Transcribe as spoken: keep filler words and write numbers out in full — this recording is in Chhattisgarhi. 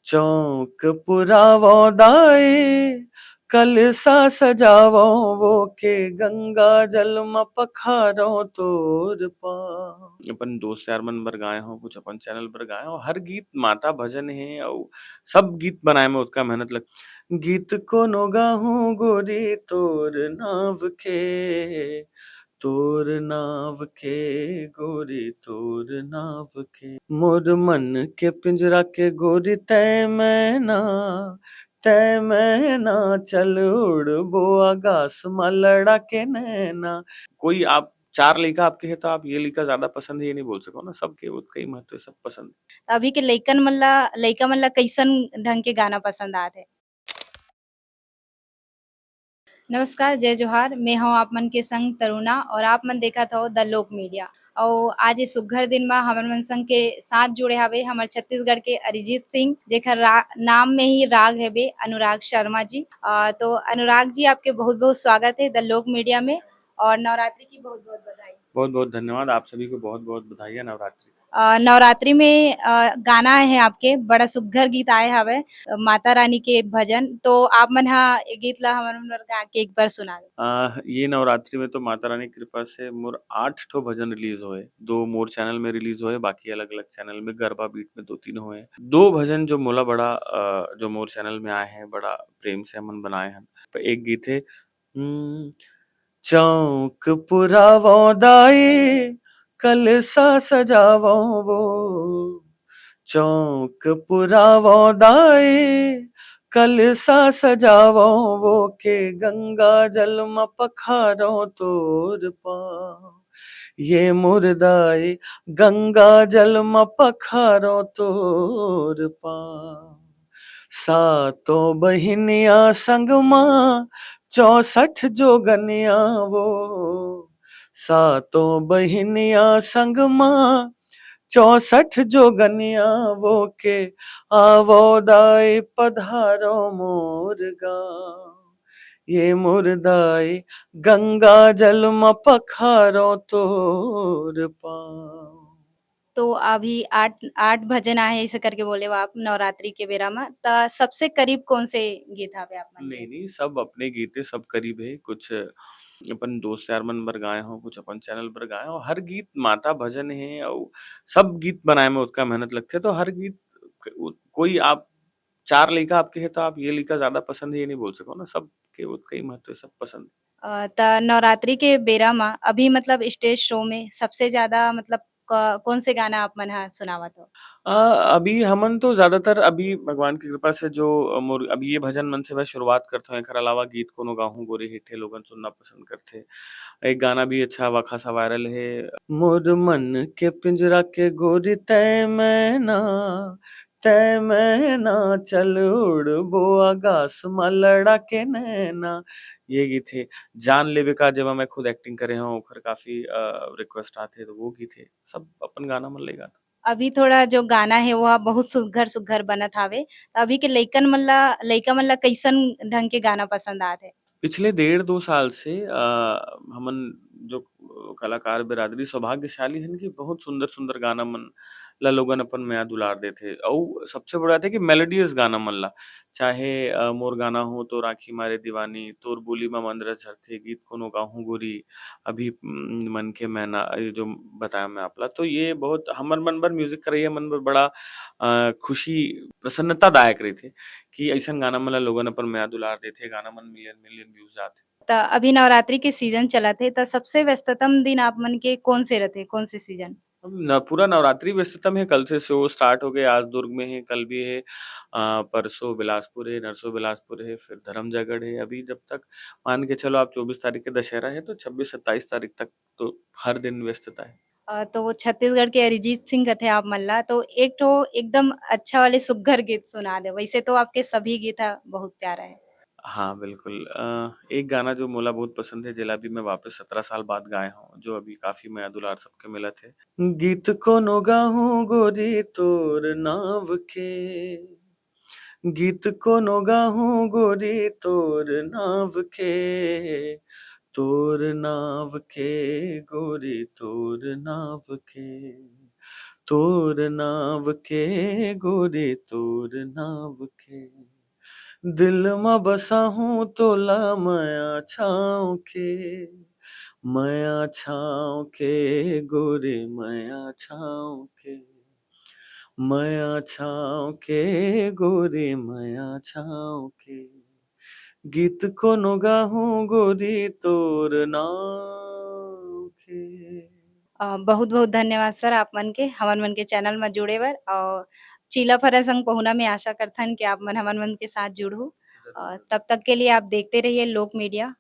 चौक पुरावो दाई, कलसा सजावो वो के, गंगा जल म पखारो तोर पाँव। अपन दोस्त यार मन बर गाए हो, कुछ अपन चैनल बर गाए हो। हर गीत माता भजन हे अउ सब गीत बनाए में ओतका मेहनत लग। गीत कोनो गाहूँ गोरी तोर नाव के, तोर नाव के गोरी तोर नाव के। मोर मन के पिंजरा के गोरी तय मैना, तय मैना चल उड़बो आकाश म लड़ा के नैना। कोई आप चार लइका आपके हे तो आप ये लइका ज्यादा पसंद हे ये नहीं बोल सको ना, सबके ओतका ही महत्व हे, सब पसंद हे। अभी के लइकन मन ला, लइका मन ला कइसन ढंग के गाना पसंद आत हे? नमस्कार, जय जोहार, मैं हूं आप मन के संग तरुणा और आप मन देखत हो द लोक मीडिया। और आज ये सुग्घर दिन मा हमर मन संग के साथ जुड़े हावे हमर छत्तीसगढ़ के अरिजीत सिंह, जेकर रा-, नाम में ही राग हेबे अनुराग शर्मा जी। अ, तो अनुराग जी, आपके बहुत-बहुत स्वागत है द लोक मीडिया में और नवरात्रि की बहुत-बहुत बधाई। बहुत-बहुत धन्यवाद, आप सभी को बहुत-बहुत बधाई है नवरात्रि। अ, नवरात्रि में, अ, गाना है आपके, बड़ा सुग्घर गीत आए हवे, अ, माता रानी के भजन। तो आप मन हा ये गीत ला हमर मन बर गा के एक बार सुना दो। अ, ये नवरात्रि में तो माता रानी की कृपा से मोर आठ ठो भजन रिलीज होए, दो मोर चैनल में रिलीज होए, बाकी अलग-अलग चैनल में गरबा बीट में दो तीन होए। दो भजन जो मोला बड़ा, अ, जो मोर चैनल में आए हैं, बड़ा प्रेम से हमन बनाए हन। एक गीत है, हम्म, चौक पुरावो दाई, कलसा सजावो वो। चौक पुरावो दाई, कलसा सजावो वो के, गंगा जल म पखारो तोर पाँव। ये मोर दाई, गंगा जल म पखारो तोर पाँव। सातों बहिनिया संग मा चौसठ जोगनिया वो, सातों बहिनिया संग मा चौसठ जोगनिया वो के, आवो दाई पधारो मोर गाँव। ये मोर दाई गंगा जल म पखारो तोर पाँव। तो अभी आठ, आठ भजन आहे, ऐसे करके बोले हो आप नवरात्रि के बेरा मा, त सबसे करीब कौन से गीत हवे आप मन के? नहीं, नहीं, सब अपने गीत हे, सब करीब हे। कुछ अपन दोस्त यार मन बर गाए हो, कुछ अपन चैनल बर गाए हो। हर गीत माता भजन हे अउ सब गीत बनाए में ओतका मेहनत लगथे, तो हर गीत क-, उ-, कोई आप चार लइका आपके हे, तो आप ये लइका ज्यादा पसंद हे, ये नहीं बोल सको ना, सबके ओतका ही महत्व हे, सब पसंद हे। अ, त नवरात्रि के बेरा मा अभी मतलब स्टेज शो में सबसे ज्यादा मतलब क-, कौन से गाना आप मन ह सुनावत हो? अ, अभी हमन तो ज्यादातर अभी भगवान की कृपा से जो, अ, मोर, अभी ये भजन मन से मैं शुरुआत करत हूँ, एकर अलावा गीत कोनो गाहूँ गोरी हेठे लोगन सुनना पसंद करथे। एक गाना भी अच्छा वाखा सा वायरल हे, मोर मन के पिंजरा के गोरी तय मैना, तय मैना चल उड़बो आकाश म लड़ा के नैना। ये गीत हे। जान लेबे का, जेमा मैं खुद एक्टिंग करे हूँ, ओखर काफी, अ, रिक्वेस्ट आथे, तो वो गीत हे। सब अपन गाना मन ले गाना। अभी थोड़ा जो गाना हे, वो बहुत सुग्घर-सुग्घर बनत हावे। त अभी के लइकन मन ला, लइका मन ला कइसन ढंग के गाना पसंद आत हे? पिछले डेढ़ दो साल से, अ, हमन जो कलाकार बिरादरी सौभाग्यशाली हन कि बहुत सुंदर-सुंदर गाना मन ला लोगन अपन मया दुलार देथे। अउ सबसे बड़ा बात हे कि मेलोडियस गाना मन ला, चाहे, अ, मोर गाना हो, तोर आँखी मारे दीवानी, तोर बोली म मंदरस झरथे, गीत कोनो गाहूँ गोरी, अभी, उम, मन के मैना, ये जो बताया मैं आप ला, तो ये बहुत हमर मन बर, म्यूजिक करइया मन बर बड़ा, अ, खुशी, प्रसन्नतादायक रहिथे कि अइसन गाना मन ला लोगन अपन मया दुलार देथे, गाना मन मिलियन, मिलियन व्यूज आथे। त अभी नवरात्रि के सीजन चलत हे, त सबसे व्यस्ततम दिन आप मन के कौन से रथे, कौन से सीजन? अब न, पूरा नवरात्रि व्यस्ततम हे, कल से शो स्टार्ट हो गए, आज दुर्ग में हे, कल भी हे, अ, परसों बिलासपुर हे, नरसों बिलासपुर हे, फिर धरमजयगढ़ हे। अभी जब तक मान के चलो आप चौबीस तारीख के दशहरा हे, तो छब्बीस सत्ताईस तारीख तक तो हर दिन व्यस्तता हे। अ, तो वो छत्तीसगढ़ के अरिजीत सिंह कथे आप मन ला, तो एक ठो एकदम अच्छा वाले सुग्घर गीत सुना दे। वैसे तो आपके सभी गीत ह बहुत प्यारा हे। हाँ, बिल्कुल। अ, एक गाना जो मोला बहुत पसंद हे, जेला अभी मैं वापस सत्रह साल बाद गाए हूँ, जो अभी काफी मया दुलार सबके मिलत हे। गीत कोनो गाहूँ गोरी तोर नाव के, गीत कोनो गाहूँ गोरी तोर नाव के, तोर नाव के गोरी तोर नाव के, तोर नाव के गोरी, तोर नाव के, दिल म बसाहूँ तोला मया छाँव के, मया छाँव के गोरी, मया छाँव के, मया छाँव के गोरी, मया छाँव के, गीत कोनो गाहूँ गोरी तोर नाव के। अ, बहुत-बहुत धन्यवाद सर आप मन के हमन मन के चैनल म जुड़े बर, और चीला फरा संग पहुना में आशा करथन कि आप मन हमन मन के साथ जुड़हू। अ, तब तक के लिए आप देखते रहिए लोक मीडिया।